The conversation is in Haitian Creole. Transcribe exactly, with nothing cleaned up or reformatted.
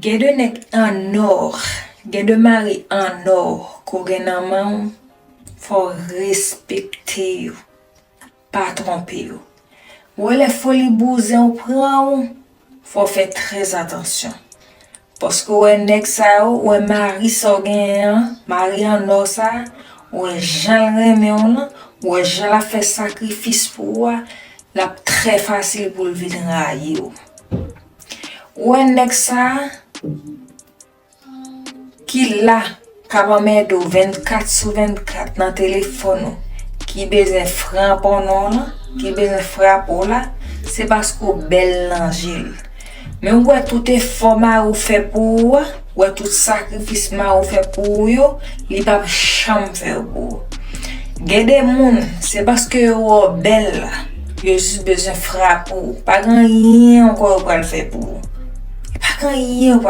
Gen de nèg an nò, gen de mari an nò ke w gen nan men w, fò w respekte yo, pa twonpe yo. Wè lè foli bouzen w pran w, fò w fè trè atansyon. Paske w wè nèg sa yo, w wè mari sa w genyen an, mari an nò sa, w wè jan l renmen w lan, w wè jan l ap fè sakrifis pou ou a, l ap trè fasil pou l vin rayi w. Ou wè nèg sa ki la k ap anmède w vennkat sou vennkat nan telefòn ou, ki bezwen frape w non lan, ki bezwen frape w la, se paske w bèl nan je l. Men ou wè tout efò mari w fè pou ou a, ou wè tout sakrifis mari w fè pou ou yo, li p ap janm fè yo pou ou. Gen de moun, se paske yo wè w bèl la, yo jis bezwen frape w. Pa gen anyen ankò yo pral fè pou ou. Pa gen anyen yo